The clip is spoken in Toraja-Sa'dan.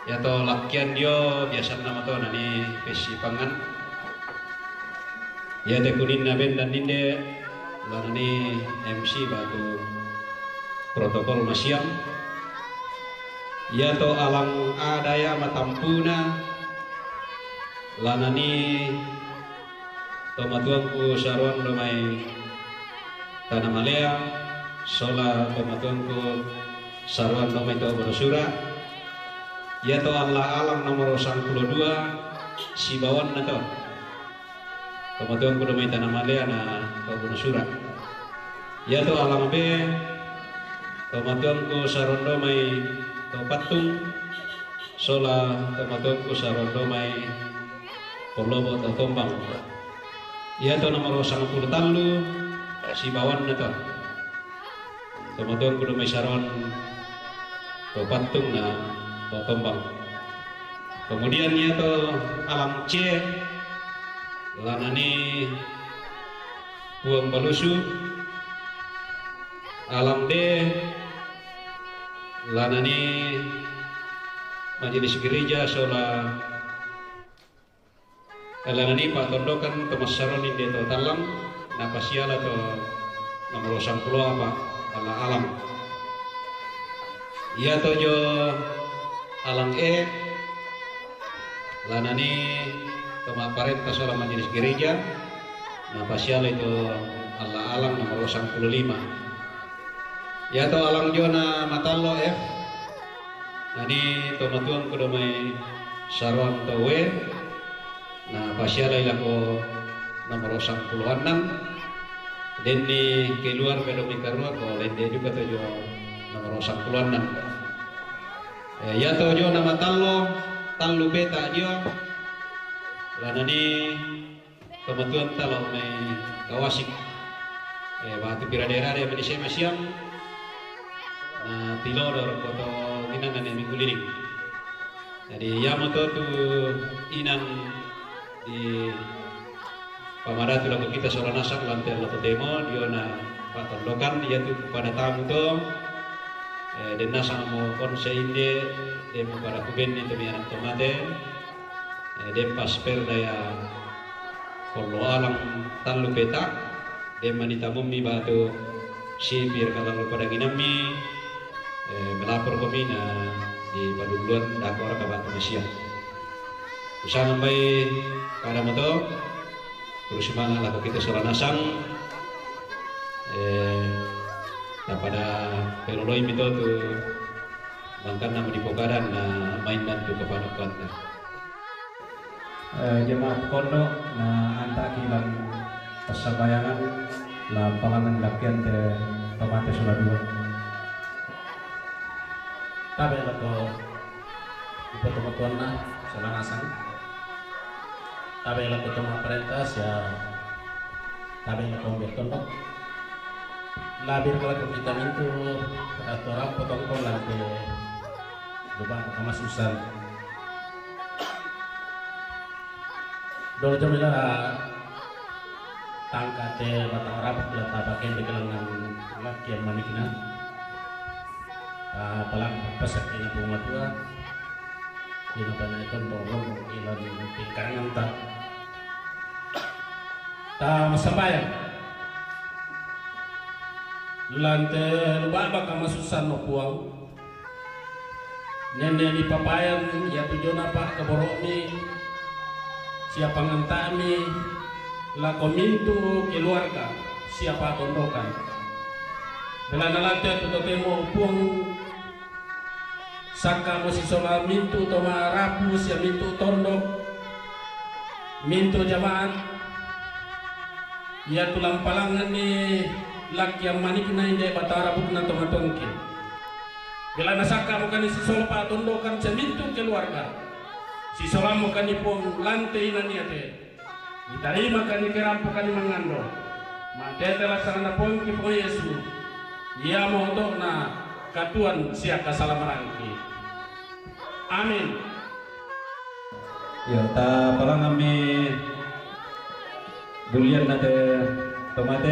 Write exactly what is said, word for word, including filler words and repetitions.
Iyato lakkian dio biasanna mato nani pessipangan. Iyate kuninna bendan ninde lanani M C batu protokol masiang. Iyato alang ada ya matampuna lanani tomatuangku saroan do mai Tana Malea, sola tomatuangku saroan do mai to Bonusura. Iyato alla alang nomor sangpulo dua sibawanna to tomatuangku do mai Tana Malea na to Bonusura. Iyato alang be tomatuangku saroan do mai to Pattung, sola tomatuangku saroan do mai Pollobo to Tombang. Iyato nomor sangpulo tallu sibawanna to tomatuangku do mai saroan to Pattung na to Tombang. Kemudian iyato alang C lanani Puang Balusu, alang D lanani majelis gereja sola, eh, lanani patondokan to massaroan inde to Tallang, na pasiala to nomor sangpulo apa, alla alang. Iyato jo alang E lanani to mapparenta sola majelis gereja, na pasiala to alla alang nomor sangpulo lima. Iyato alang jona matallo F nani tomatuangku do mai saroan to W, na pasialai lako nomor sangpulo annan. Denni keluarga do mai karua ko lende juga to jo nomor sangpulo annan. Eh, iyato jona matallo tallu peta dio lanani tomatuanta lao mai Kawasik. Eh, batu pirade-rade mani sema siang na tilo do rokko to ginangan minggu liling. Jadi iyamoto tu inan di pamadatu lako kita sola nasang lantai lako temo diona patondokan, iatu pada tamu to, eh, den nasang mo konse inde, den mo pada kubenni to mianak to mate, eh, den pasper daya kollo alang tallu peta, den mani tamummi batu sipir kalau pada ginammi, eh, melapor komi na di paduluan dako raka batu masia. Usangan bai pada moto, terus semangat lako kita sola nasang, eh, na pada peroloi mito tu bangkanna mudi pokadan na mainan tu kapanokkoanta. Eh, jemaat pondok na antaki lan passambayangan lan palangan lakkian te tomate sola dua. Tabe lako upa tomatuanna sola nasang. Tabe lako to mapparenta sia tabe lako ambil tondok. Labir lako kita mintu aturan potong kolan ke lubang kamasusan. Dolo jamila tangka te batang rabuk la tapakende kelangan lakkian manikna. Ah, palang pasak ina pung matua. Ina panai tombong rombong ilan tingkangan ta. Ta masambayang. Lante lubaba kamasusan no puang. Nenne dipapayan iatu jona pa kaboro'mi sia panganta'mi lako mintu keluarga sia patondokan. Belana lante tu totemo puang sakka mo sisola mintu to marapu sia mintu tondok, mintu jamaat, iatu lampalangenni lakkian manikna inde batara bukna to matongki. Belana sakka mokani sisola patondokan sia mintu keluarga. Sisola mokani puang lante inan iate. Ditarima kani kerampo kani mangando. Matete laksana pongki Puang Yesu. Iamo otokna katuan sia kasalamarangki. Amin. Yo, ta palangammi bulian nate tomate